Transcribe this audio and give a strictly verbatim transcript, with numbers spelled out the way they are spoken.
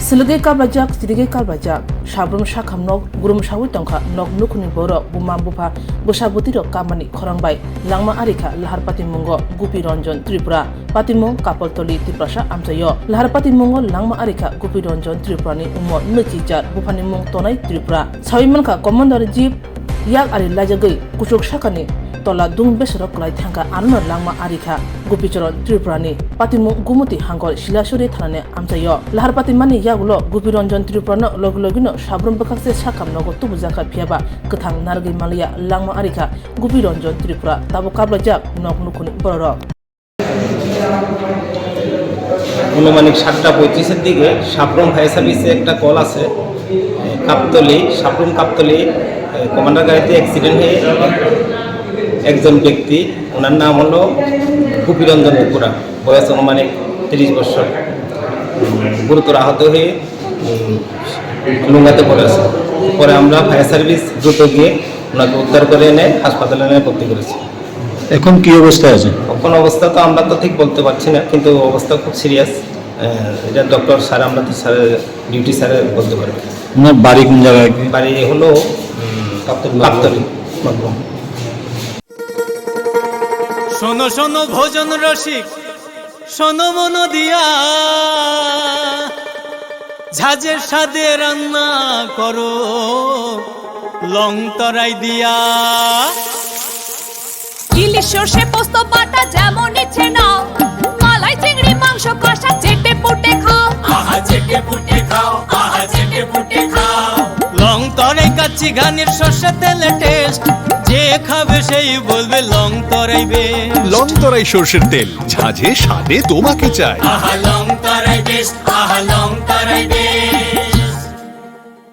Siligi kablajak, sirigi kablajak, sabrum sakham nok grum sawi tongkha, nok nukhuni borok, buma bupha, bwsa bwtwi rok kamani khorang bai langma arikha Lahar Patimungo Gupi Ranjan Tripura, Patimung Kapaltoli Tiprasa amchaio. Lahar Patimungo langma arikha Gupi Ranjan Tripurani umor nwichi jar, buphani mung Tonai Tripura. Sawi mankha Commander Jeep yak ari laijagwi kuchuk sakani tola dung besero kwlai thangkha, arono langma arikha Gupicharan Tripurani Patimung Gumuti Hangkor Silasuri thanani amchaio. Lahar patimani yagulo Gupi Ranjan Tripurano logi logino sabrum bwkhakse sakham nogo tubujakha, phiyaba kwthang narwgwi manliya langma arikha Gupi Ranjan Tripura, tabuk kablajak nok nukhuni bororok. আনুমানিক সাতটা পঁয়ত্রিশের দিকে সাপ্রুম ফায়ার সার্ভিসে একটা কল আসে। কাপ্তলি, সাপ্রুম কাপ্তলি কমান্ডার গাড়িতে অ্যাক্সিডেন্ট হয়ে একজন ব্যক্তি, ওনার নাম হলো গোপীরঞ্জন মুকুরা, বয়স আনুমানিক তিরিশ বছর, গুরুতর আহত হয়ে লুঙ্গাতে পড়ে আছে। পরে আমরা ফায়ার সার্ভিস দ্রুত গিয়ে ওনাকে উদ্ধার করে এনে হাসপাতালে এনে ভর্তি করেছি। এখন কি অবস্থায় আছে? এখন অবস্থা তো আমরা তো ঠিক বলতে পারছি না, কিন্তু অবস্থা খুব সিরিয়াস। এটা ডক্টর স্যার, আমরা তো স্যারের ডিউটি স্যারে বলতে পারবে। ওনার বাড়ি কোন জায়গায়? বাড়ি হলো কাপ্তলি। শোনো শোনো ভোজন রসিক, শোনো মন দিয়া, ঝাঁঝের স্বাদে রান্না করো লং তরাই দিয়া। ইলিশ সর্ষে পোস্ত বাটা যেমন ইচ্ছে নাও, মালাই চিংড়ি মাংস কষা চেটে পুটে খাও। আহা চেটে পুটে খাও, আহা চেটে পুটে খাও। লং তরাই কাচ্চি ঘানির সর্ষে তেলে টেস্ট, যে খাবে সেই বলবে লং তরাই বেশ। লং তরাই সর্ষের তেল, ঝাঁঝে স্বাদে তোমাকে চাই। আহা লং তরাই বেশ, আহা লং তরাই বেশ।